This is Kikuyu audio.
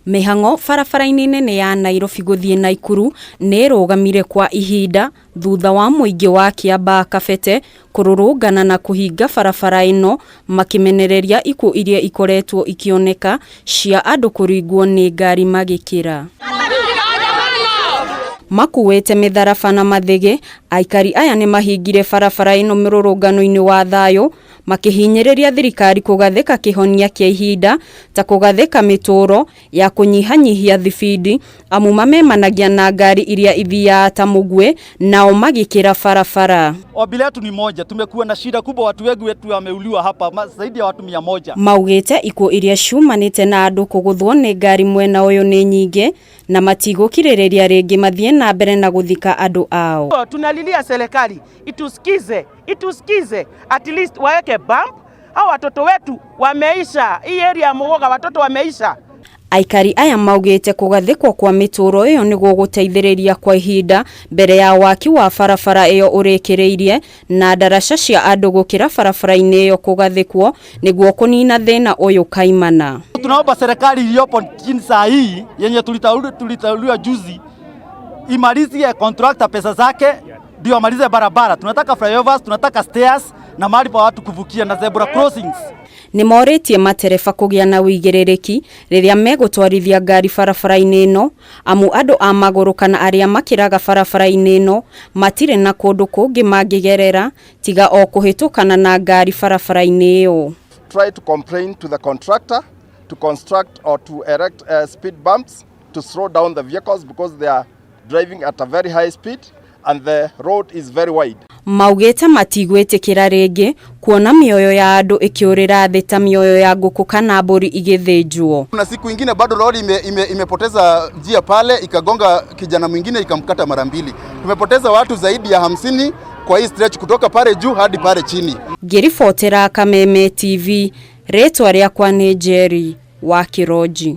Mĩhang'o barabara-inĩ nene ya Nairobi gũthiĩ Naikuru nĩ ĩrũgamire kwa ihinda thutha wa mũingĩ wa Kiambaa Kabete kũrũrũngana na kũhinga barabara ĩno makĩmenereria ikuũ iria ikoretwo ikĩoneka cia andũ kũringwo nĩ ngari magĩkĩra. Makuĩte mĩtharaba na mathĩgĩ, aikari aya nĩ mahingire barabara ĩno mũrũrũngano-inĩ wa thayũ makĩhinyĩrĩria thirikari kũgathĩka kĩhonia kĩa ihinda ta kũgathĩka mĩtũro ya kũnyihanyihia thibindi amu mamemanagia na ngari iria ithiaga ta mũguĩ nao magĩkĩra barabara. Ombi letu ni moja. Tumekuwa na shida kubwa, watu wengi wetu wameuliwa hapa, zaidi ya watu 100. Maugĩte ikuũ iria ciumanĩte na andũ kũgũthwo nĩ ngari mwena ũyũ nĩ nyingĩ na matigũkirĩrĩria rĩngĩ mathiĩ na mbere na gũthika andũ ao. Tunalilia serikali itusikize, itusikize, at least waweke bump. Hao watoto wetu wameisha, hii area ya Mugoga watoto wameisha. Aikari aya maugĩte kũgathĩkwo kwa mĩtũro ĩyo nĩ gũgũteithĩrĩria kwa ihinda mbere ya waki wa barabara ĩyo ũrĩkĩrĩirie na ndaraca cia andũ gũkĩra barabara-inĩ ĩyo kũgathĩkwo nĩguo kũnina thĩna ũyũ kaimana. Tunaomba serikali iliyopo chini saa hii yenye tulitauliwa juzi imalizie contractor pesa zake ndio amalize barabara. Tunataka flyovers, tunataka stairs na mahali pa watu kuvukia na zebra crossings. Nĩ morĩtie matereba kũgĩa na ũigĩrĩrĩki rĩrĩa megũtwarithia ngari barabara-inĩ ĩno amu andũ a magũrũ kana arĩa makĩraga barabara-inĩ ĩno matirĩ na kũndũ kũngĩ mangĩgerera tiga o kũhĩtũkana na ngari barabara-inĩ ĩyo. Try to complain to the contractor to construct or to erect speed bumps to slow down the vehicles because they are driving at a very high speed and the road is very wide. Maugĩte matigwĩtĩkĩra rĩngĩ kuona mĩoyo ya andũ ĩkĩũrĩra thĩ ta mĩoyo ya ngũkũ kana mbũri igĩthĩnjwo. Kuna siku ingine bado lori imepoteza njia pale ikagonga kijana mwingine ikamkata mara mbili. Tumepoteza watu zaidi ya 50 kwa hii stretch kutoka pale juu hadi pale chini. Ngĩribotera Kameme TV, rĩtwa rĩakwa nĩ Njeri wa Kĩronji.